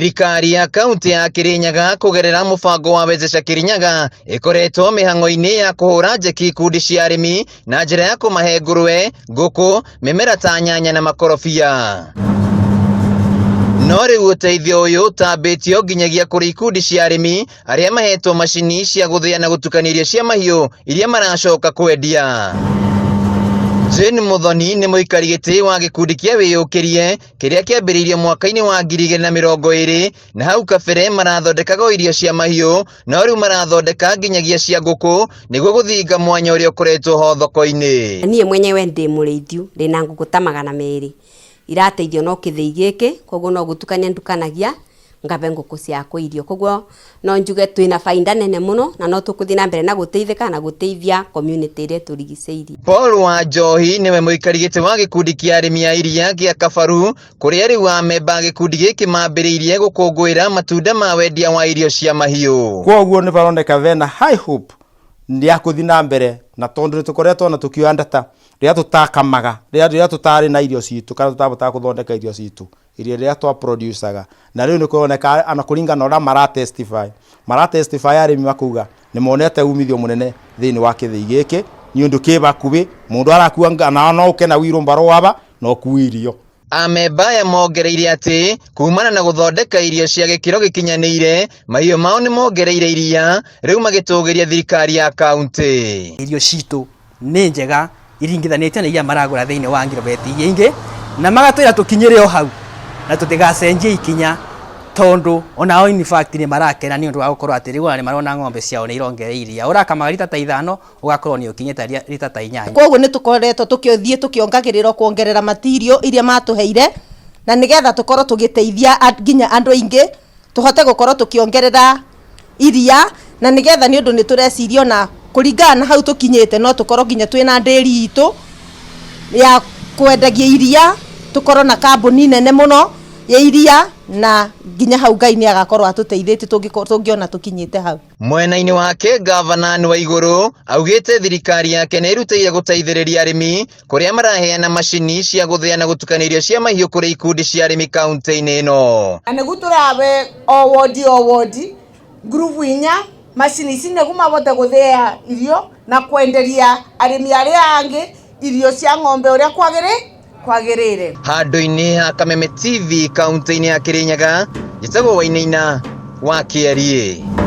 Thirikari ya kaunti ya Kirinyaga kũgerera mũbango wa Wezesha Kirinyaga ĩkoretwo mĩhang'o-inĩ ya kũhũra njeki ikundi cia arĩmi na njĩra ya kũmahe ngũrwe, ngũkũ, mĩmera ta nyanya na makorobia. No rĩu ũteithio ũyũ ũtambĩtio nginyagia kũrĩ ikundi cia arĩmi arĩa mahetwo macini cia gũthĩa na gũtukania irio cia mahiũ iria maracoka kwendia. Jane Muthoni nĩ mũikari gĩtĩ wa gĩkundi kĩa wĩyũkĩrie kĩrĩa kĩambĩrĩirio mwaka-inĩ wa 2020 na hau kabere marathondekaga o irio cia mahiũ no rĩu marathondeka nginyagia cia ngũkũ nĩguo gũthinga mwanya ũrĩa ũkoretwo ho thoko-inĩ. Niĩ mwenyewe ndĩ mũrĩithiu, ndĩna ngũkũ ta 200 irateithio no kĩthĩi gĩkĩ, koguo no gũtukania ndukanagia ngabe ngũkũ ciakwa irio. Koguo no njuge twĩna bainda nene mũno na no tũkũthiĩ na mbere na gũteithĩka na gũteithia community ĩrĩa ĩtũrigicĩirie. Paul Wanjohi nĩwe mũikari gĩtĩ wa gĩkundi kĩa arĩmi a iria gĩa Kabaru kũrĩa rĩu amemba a gĩkundi gĩkĩ mambĩrĩirie gũkũngũĩra matunda ma wendia wa irio cia mahiũ. Kwoguo nĩ baroneka bena high hope ya kũthi na mbere na tondũ nĩ tũkoretwo na tũkĩoya ndata rĩrĩa tũtakamaga rĩrĩa tũtarĩ na irio citũ kana tũtabotaga kũthondeka irio citũ irio rĩrĩa twa producaga na rĩu nĩ kũroneka ona kũringana na ũrĩa mara testify mara testify arĩmi makauga nĩ monete umithio mũnene thĩinĩ wa kĩthĩi gĩkĩ nĩ ũndũ kĩ bakuhĩ mũndũ arakua na no ũke na wheelbarrow aba na ũkue irio. Amemba aya mongereire atĩ kumana na gũthondeka irio cia gĩkĩro gĩkinyanĩire mahiũ mao nĩ mongereire iria rĩu magĩtũgĩria thirikari ya kaunti. Irio citũ nĩ njega iringithanĩtio na iria maragũra thĩinĩ wa ngirobeti iria ingĩ na magatwĩra tũkinyĩre o hau na tũtigacenjie ikinya tondũ onao in fact nĩ marakena nĩ ũndũ wa gũkorwo atĩ rĩu ona nĩ marona ng'ombe ciao nĩ irongerera iria ũrakamaga rita ta 5 ũgakorwo nĩ ũkinyĩte rita ta 8. Koguo nĩ tũkoretwo tũkĩthiĩ tũkĩongagĩrĩra kuongerera material iria matũheire na nĩgetha tũkorwo tũgĩteithia nginya andũ aingĩ tũhote gũkorwo tũkĩongerera iria na nĩgetha nĩ ũndũ nĩ tũreciria ona kũringana na hau tũkinyĩte no tũkorwo nginya twĩna ndĩri itũ ya kwendagia iria tũkorwo na kambuni nene mũno ya iria na nginya hau Ngai nĩ agakorwo atũteithĩtie tũngĩona tũkinyĩte hau. Mwena-inĩ wake gavana Anne Waigũrũ augĩte thirikari yake nĩ ĩrutĩire gũteithĩrĩria arĩmi kũrĩa maraheana macini cia gũthĩa na gũtukania irio cia mahiũ kũrĩ ikundi cia arĩmi kaunti-inĩ ĩno. Na nĩguo tũrabe o wodi o wodi ngurubu 4 macini ici nĩguo mabote gũthĩa irio na kwenderia arĩmi arĩa angĩ irio cia ng'ombe ũrĩa kwagĩrĩire. Handũ-inĩ ha Kameme TV kaunti-inĩ ya Kirinyaga, njĩtagwo Wainaina wa Kĩariĩ.